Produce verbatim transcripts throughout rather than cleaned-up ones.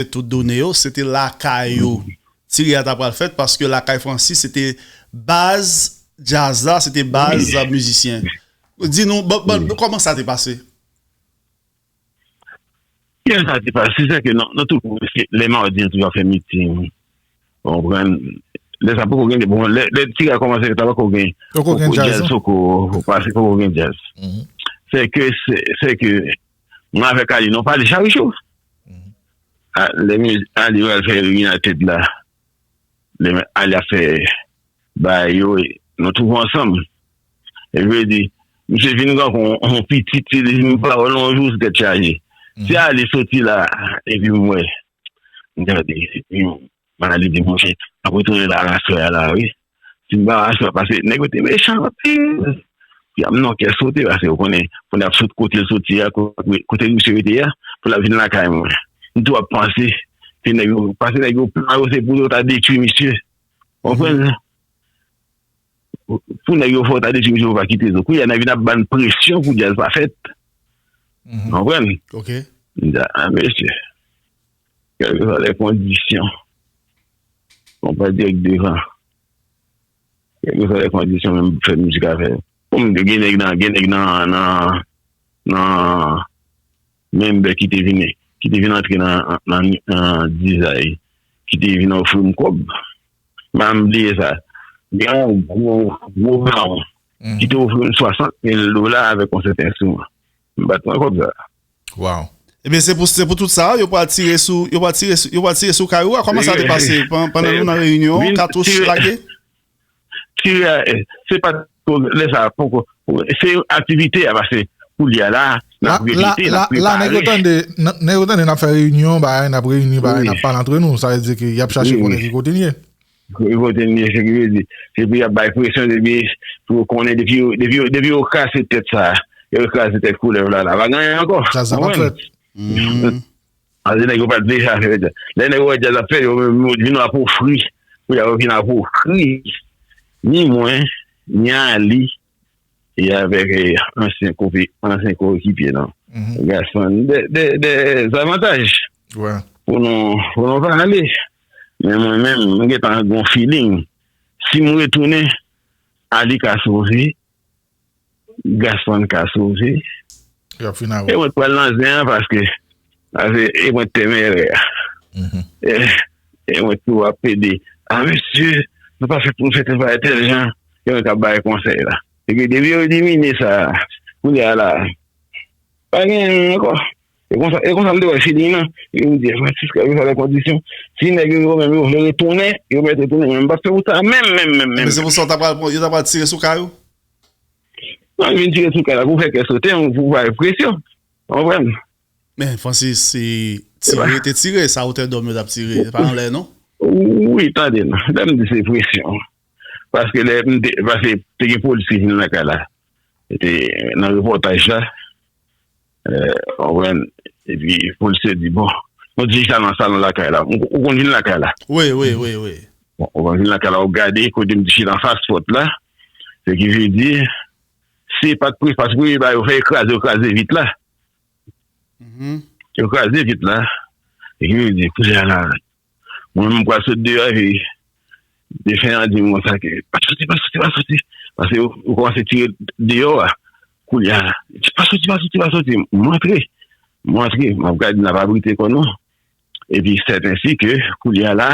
tout done yo, se te lakay yo. Tire a ta pral fèt paske lakay Francis se te baz djaz la, se te baz mizisyen. Di nou, ban, ban, kòman sa te pase? Kiyès sa te pase? Se ke nan, nan tout pwovens, lè mawòdyen toujou ap fè miting. Ou konprann? Lè sa poko gen, bon, lè, lè tire a kòmanse, ta poko gen. Poko gen djaz, poko pase, poko gen djaz. Se ke, se, se ke, mwen avèk Ali, nou pale chak jou. A, lè mi, Ali pral fè United la, lè mi, Ali ap fè bagay yo, nou twouve ansanm. E vle di, misye vin rankon yon pitit, li di m pawòl yon jou sou tèt chaje. Si Ali soti la, epi m wè, m gade, epi m, m ale di, monchè, ap retounen la aswè a la, wi. Si m pa aswè, pase nèg yo te mechan anpil. Epi m nan kè sote, pase ou konnen, pou n ap sot kote l soti a, kote, kote misye rete a, pou l ap vin lakay mwen. M tou ap panse, se nèg yo, pase nèg yo plan yo, se pou yo ta detwi misye. Ou konprann? Pou nèg yo fè w ta detwi misye pou pa kite zo. Kounye a, nèg vin ap ban presyon pou djaz pa fèt. Ou konprann? Ok. M di, a, mesye. Kèlkeswa lè kondisyon. Konpa dirèk devan. Kèlkeswa lè kondisyon, menm fè mizik a fè. Kòm gen nèg nan, gen nèg nan, nan, nan, menm bè ki te vin, ki te vin antre nan, nan, nan dizay, ki te vin ofri m kòb. M pa bliye sa. Gen yon gwo, gwo mawon ki te ofri m swasant mil dola avèk yon sèten enstriman. M pa t pran kòb sa. Wow. Ebyen, se pou, se pou tout sa, yo pral tire sou, yo pral tire sou, yo pral tire sou kay ou a. Kòman sa te pase? Pandan nou nan reyinyon, katouch lage? Tire, se pa lè sa poko, se aktivite a pase koulye a la, n ap repete, n ap prepare. La, nèg yo tande, nèg yo tande n ap fè reyinyon, bagay, n ap reyini, bagay, n ap pale antre nou, sa vle di ke y ap chache konnen ki kote n ye. Ki kote n ye, se ki vle di, se pou y ap bay presyon depi, pou yo konnen depi, depi, depi yo kraze tèt sa, yo kraze tèt koulèv la, la pa gen anyen ankò. Sa, sa p ap fèt. Paske nèg yo pa t vle sa fè djaz. Lè nèg yo wè djaz ap fèt, yo menm yo vin ap ofri. Kounye a yo vin ap ofri. Ni mwen, ni Ali, e avèk ansyen kopi, ansyen koekipye nou. Gason, de, de, de zavantaj pou nou, pou nou pale. Men mwen menm, mwen gentan gen yon feeling. Si m retounen, Ali ka sove, Gaston ka sove. E mwen t pral nan zen an paske, paske e mwen t temere a. E, e mwen tou ap pede. A mesye, nou pa fèt pou nou fè tèl bagay tèl jan. E mwen k ap bay konsèy la. E ke depi yo elimine sa, kounye a la, pa gen anyen ankò. E konsa, e konsa m te wè feeling nan. E m di, Francis, kèlkeswa lè kondisyon, si nèg yo menm yo vle retounen, yo mèt retounen, men m p ap fè pou sa menm, menm, menm, menm. Men se pou sa w ta pral, yo ta pral tire sou kay ou? Mwen vin tire sou kay la pou fè kè sote, pou bay presyon. Ou konprann? Men, Francis, se tire te tire, sa otè dòm yo t ap tire, se pa anlè, non? Wi, tande non. Lè m di se presyon. Paske lè m te, paske te gen polis ki vin nan kay la. E te nan repòtaj la. Ou konprann? Epi polis yo di, bon, nou di sa nan salon lakay la. Ou konn vin lakay la? Wi, wi, wi, wi. Bon, ou konn vin lakay la, ou gade kote m di chita anfas pòt la. Se ki vle di, se pa t premye, paske premye bagay yo fè, yo kraze, yo kraze vit la. Yo kraze vit la. Se ki vle di, kounye a la, mwen menm m pral sot deyò, epi defen an di m konsa ke, pa soti, pa soti, pa soti. Paske yo, yo kòmanse tire deyò a. Kounye a, pa soti, pa soti, pa soti. M antre. M antre. M ap gade, n ap abrite kò nou. Epi sèten si ke, kounye a la,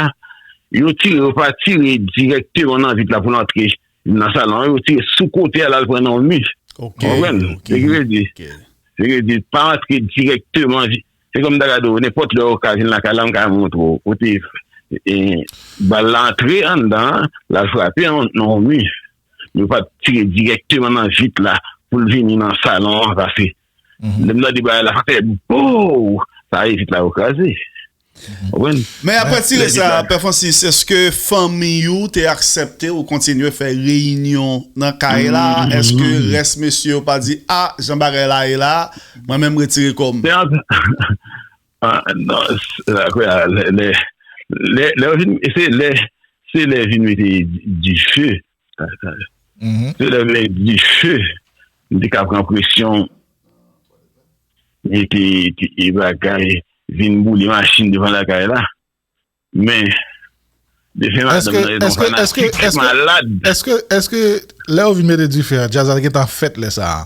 yo tire, yo pa tire dirèkteman nan vit la pou l antre nan salon an, yo tire sou kote a, l al pran nan yon mi. Ou konprann? Se ki vle di, se ki vle di, pa antre dirèkteman, se kòm m ta gade w, nenpòt lè w ka vin lakay la, m ka montre w kote, e, bal la antre anndan an, l al frape nan, nan yon mi. Yo pa t tire dirèkteman nan vit la pou l vini nan salon an, paske lè m tande bagay la, sa fè bow! Sa vit la yo kraze. Ou konprann? Men apre tire sa, Pè Francis, èske fanmi ou te aksepte ou kontinye fè reyinyon nan kay la? Èske rès mesye yo pa di, a, jan bagay la ye la, mwen menm retire kò m? Ah, non, lè, lè, lè, lè, se lè, se lè vin mete dife. Se lè vin dife. M te ka pran presyon. Mete bagay. vin boule machin devan lakay la. Men, defen madanm nan, e yon fanatik malad. Èske, èske lè yo vin mete dife a, djaz la gentan fèt lè sa a?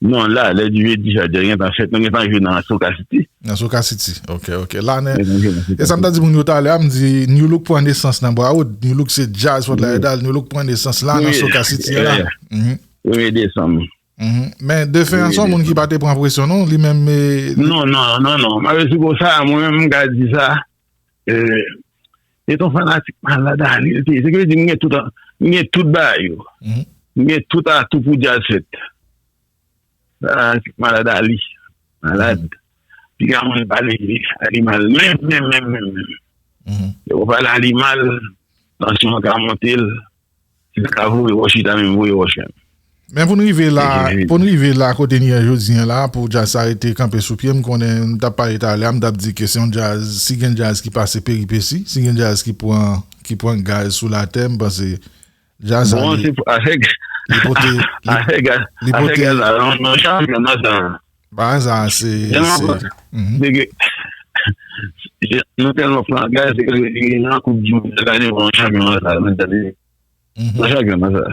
Non, la, lè di jedi sa, djaz gentan fèt, nou gentan jwe nan Soka City. Nan Soka City, ok, ok. La, e sa m ta di moun yo talè a, m di, New Look pran nesans nan Broward, New Look se djaz Fort Lauderdale, New Look pran nesans la, nan Soka City la. Premye desanm. Men, defen an se yon moun ki pa te pran presyon, non, li menm. Non, non, non, non. Malezi konsa, mwen menm, m ka di sa. E, se yon fanatik malad a li, li te ye. Se ki vle di, m gen tout, m gen tout bagay yo. M gen tout atou pou djaz fèt. Fanatik malad a li. Malad. Piga moun pale a li mal. Menm, menm, menm, menm, menm. Lè ou pale a li mal, tansyon an ka monte l. Si l ka voye wòch, li ta menm voye wòch menm. Men pou n rive la, pou n rive la kote n ye jodi an la, pou djaz sa rete kanpe sou pye, m konnen m t ap pale talè a, m t ap di ke se yon djaz, si gen djaz ki pase peripesi, si gen djaz ki pran, ki pran gaz sou latè, m panse djaz sa li, li pote, li, li pote. Bagay sa, se, se, mhm. Nou tèlman pran gaz, se ke li nan koup di mond la, nou pran chanpyon sa, nou tande. Nan chanpyon sa.